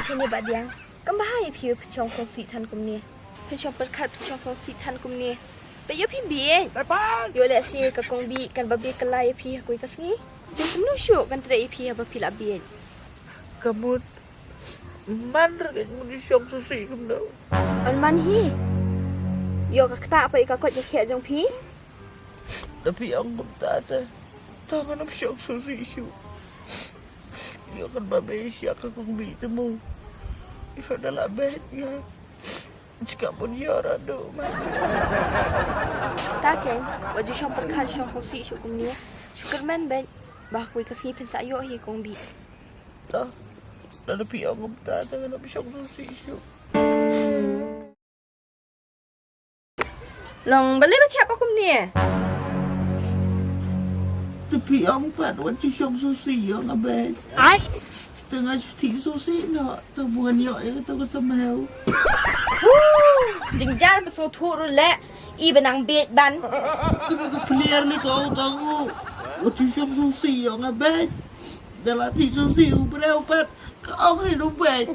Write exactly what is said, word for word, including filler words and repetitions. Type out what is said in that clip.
Chini ba diang. Kam ba hai phi pynshong song si than kumne. Pynshong pyrkhat pynshong song si than kumne. Ba ïoh phi bieit. Ïoh leh si ka kong bi kan ba bi ka lai phi ha kui ka sngi. Kumno shu ban trei phi ha ba phi la bieit. Ka mut man ra ka mut shong song si kumno. An man hi. Ïoh ka kta pa i ka kot ya khia jong phi. Da phi ong kumta te. Tang kan ym shong song si shu. Ïoh kan ba be sha ka kong bi te mo. Ïoh da la be nga. Chika pun ïoh ra do ma. Ta ke, wa ju shong pyrkhat shong song si shu kumne. Shu kyrmen be. Ba kui ka sngi phin sa ïoh hi kong bi. Ta. Da phi ong kumta te kan ym shong song si shu. Long balei ba thiah ba kumne. Te phi ong pat wat ju shong song si ïa nga bad. Ai. Te nga ju thik song si no te buan ïoh ïa kata ka samhew. Jingjar ba sngewthuh ruh leh i ba nang bieit ban. Kena ka pliar ni kau tahu. Wat ju shong song si ïa nga bad. Da la thik song si u breu pat ka ong hi no bad.